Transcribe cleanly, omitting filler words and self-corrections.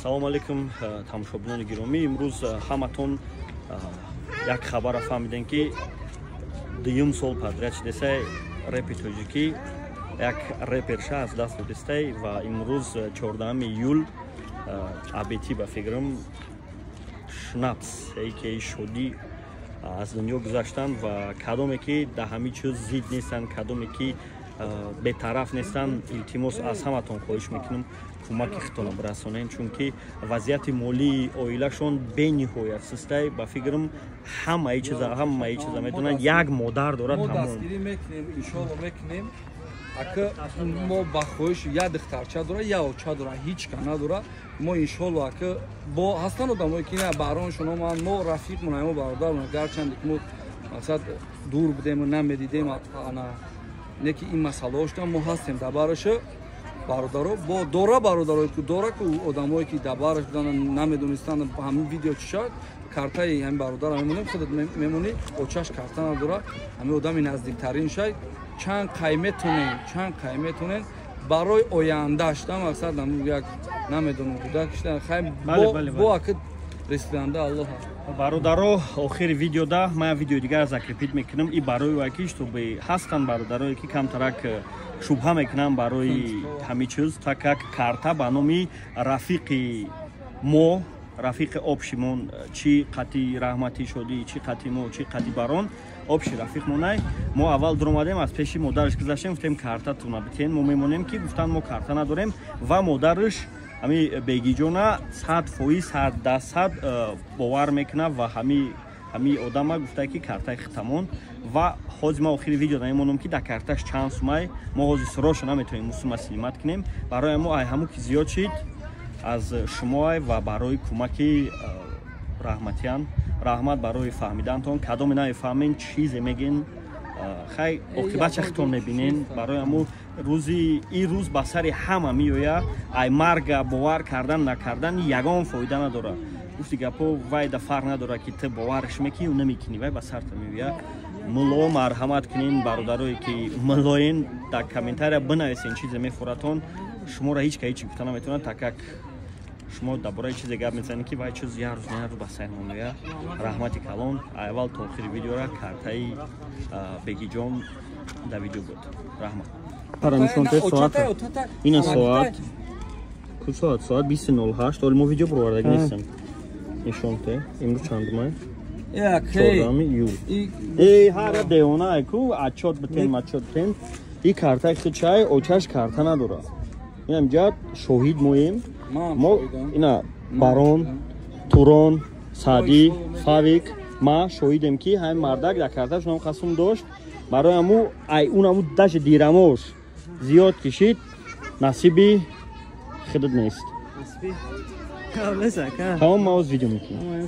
Салому алейкум, тамошобинони гиромӣ. Имрӯз ҳаматон як хабара фаҳмидем, ки дуюм сол подряд шидесай, репи тоҷикӣ як реперша аз даст додистай. Ва имрӯз, 14 июл, абети, ба фикрам, шнапс ки шодӣ, аз дунё гузаштанд. Ва кадоме ки дар ҳамин чиз зид нестанд, кадоме ки бетараф нестанд, илтимос, аз ҳаматон хоҳиш мекунам, кӯмаки худтонро бирасонед, чунки вазъияти молии оилашон бениҳоят сустай. Ба фикрам, ҳамаи чиза медонанд, як модар дорад. Тамом, мекунем, иншоалло, мекунем. Ака, мо ба хоҳиши як духтарча дора, як оча дора, ҳеҷ ка надора. Мо, иншоалло, ака, бо ҳастанд одамое ки на бароншон оманд, мо рафиқмон, мо бародармон, гарчанде ки мо, мақсад, дур будем, намедидем, ана не ки ин масъалаҳо шуда, мо ҳастем дар бараша. Бародаро, бо дора, бародарое ки дора, ки одамое ки дар бараш буданд, намедонистанд ҳамин видео чӣ шавад, картаи ҳамин бародара мемонем, худат мемонӣ. Очаш карта надора, ҳамин одами наздиктарин шай. Чанд қай метонем, чанд қай метонем барои ояндаш да, мақсад, як намедонам, кӯдакшда, хай, бо ака ресиданда Аллоҳ. Бародаро, охири видеода ман як видеои дигар закрепить мекунам и барои вай ки чтобы ҳастанд бародарое ки камтарак шубҳа мекунанд барои ҳамин чиз, так как карта ба номи рафиқи мо, рафиқи общий мон, чӣ қати раҳматӣ шодӣ, чӣ қати мо, чӣ қати барон, общий рафиқ монай. Мо аввал дуромадем, аз пеши модараш гузаштем, гуфтем: «Картатона битен, мо мемонем», ки гуфтанд: «Мо карта надорем». Ва модараш ҳами бегиҷона 100%, 100% бовар мекунад ва ҳами одама гуфта, ки картаи хитамон. Ва ҳозир ман охири видео намемонам, ки дар карташ чанд сумай. Мо ҳозир суроша наметавонем сума снимать кунем. Барои мо ай ҳаму ки зиёд шид, аз шумоай ва барои кӯмаки раҳматиян. Раҳмат барои фаҳмидантон. Кадоме намефаҳмен, чизе мегин, хай, оқибатша хитон мебинен. Барои ҳаму рӯзи ин рӯз ба сари ҳама меоя. Ай марга бовар кардан, накардан ягон фоида надорад. Гуфти гапо, вай да фарқ надорад, ки ту боварш мекунӣ ё намекунӣ, вай ба сарта меоя. Мулло, марҳамат кунен, бародарое ки муллоен, дар комментария бинависен чизе мефуратон. Шуморо ҳеҷ ка ҳечи гуфта наметавонад, так как шумо дар бораи чизе гап мезанед, ки вай чиз як рӯз на як рӯз ба сари мо меояд. Раҳмати калон. Аввал то охири видеора картаи бегиҷон дар видео буд. Раҳмат. Ина соат ку, соат 20:08. Оли мо видео бировардаги нестем. Нишонте, имрӯз чандумай? 14 июл. Э, ҳара девона ку, отчёт битен, отчёт битен. И картаи хичай, очаш карта надорад. Инам ҷа шоҳид моем мо, ина барон, турон, саъдӣ, фавик, ма шоҳидем, ки ҳамин мардак дар карташ ном қасум дошт. Барои ҳаму ай унаму даже дирамош зиёд кишид, насиби худат нест. Тамом, ма оз видео мекунем.